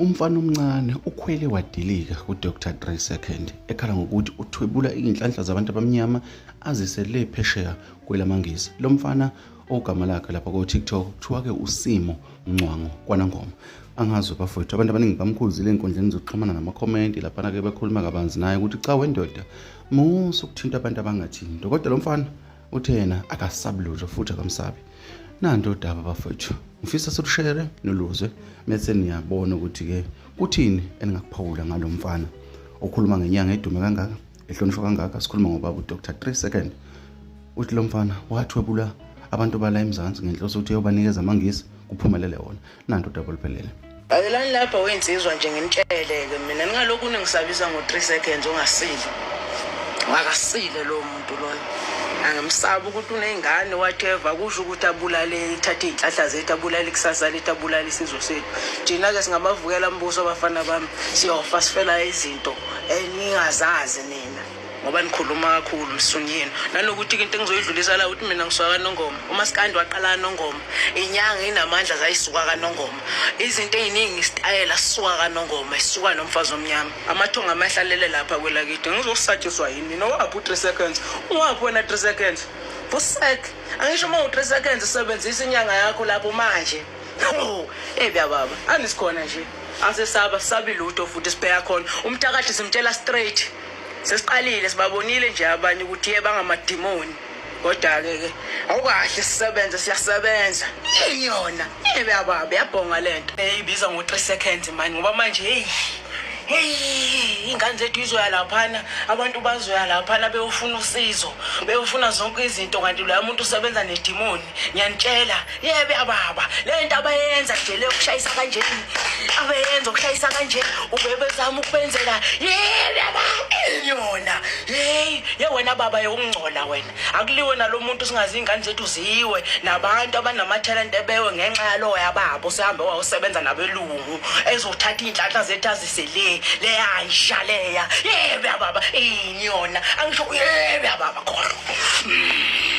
Umfana omncane ukhwele wadilika kuDr 3 Second ekhala ngokuthi uthwebula izinhlanhla zabantu abamnyama azise le phesheya kwelamangisi. Lo mfana ogama lakhe lapha ko-TikTok kuthiwa-ke uSimo Mncwango kwaNangoma. Angazi bafowethu, abantu abaningi bamkhuzile ey'nkundleni zokuxhumana namakhomenti laphana-ke bekhuluma kabanzi naye ukuthi cha wendoda musa ukuthinta abantu abangathinto, kodwa lo mfana uthe yena akasabi lutho futhi akamsabi. Nanto udaba bafowethu, ngifisa silushere noluzwe mese niyabona ukuthi-ke kuthini eningakuphawula ngalo mfana okhuluma ngenyanga edume kangaka, ehlonishwa kangaka. Sikhuluma ngobaba uDr 3 Second. Uthi lo mfana wathwebula abantu bala eMzansi ngenhloso ukuthi uyobanikeza amaNgisi, kuphumelele wona. Nanto udaba oluphelele. Lalelani lapha wensizwa nje nginitsheleke mina, ningalokhu ningisabisa ngo-3 seconds ongasile. Akasile lowo muntu loyo. Angimsabi ukuthi uney'ngane whatever, kusho ukuthi abulale, ithathe iy'nhlahla zethu, abulale ikusasa lethu, abulale isizwe sethu. Thina-ke singabavukela mbuso abafana bami, siyofa sifela izinto eningazazi nina. Ngoba nikhuluma kakhulu msunyeni. Nanokuthi-ke into engizoyidlulisa la ukuthi mina ngisuka kaNongoma. UMaskandi waqala kaNongoma. Inyanga inamandla zayisuka kaNongoma. Izinto ey'ningi isitayela sisuka kaNongoma, sisuka nomfazi omnyama. Amathongo amahlalele lapha kwelakithi. Ngizosatshiswa yini mina? Owaphi u-3 seconds? Ungaphi wena 3 seconds? Fusek. Angisho uma u-3 seconds usebenzisa inyanga yakho lapho manje. Oh, ebya baba. Anisikhona nje. Asesaba sabi lutho futhi sibheka khona. Umthakathi simtshela straight. Sesiqalile sibabonile nje abanye ukuthi ye bangamadimoni. Kodwa-ke ke awukahle sisebenze, siyasebenza. Yini yona? Yebe baba, yabhonga lento. Eyibiza ngo-3 seconds manje ngoba manje hey hey ingane zethu izoya laphana, abantu bazoya laphana beyofuna usizo, beyofuna zonke izinto, kanti loya muntu usebenza nedimoni. Ngiyanitshela, yebe ababa, le nto abayenza nje le yokushayisa kanje, abayenza ukushayisa kanje, ubebezama ukubenzela, yebe ababa, yona. Hey, ye wena baba yokungcola wena. Akuliwe nalo muntu, singazi ingane zethu ziwe nabantu abanamathalente ebewe ngenxa yaloya baba usehambe wayosebenza nabelungu ezothatha iy'nhlanhla zethu azise le leya nja leya. Yebe baba, ini yona? Angisho yebe baba, khohlwa.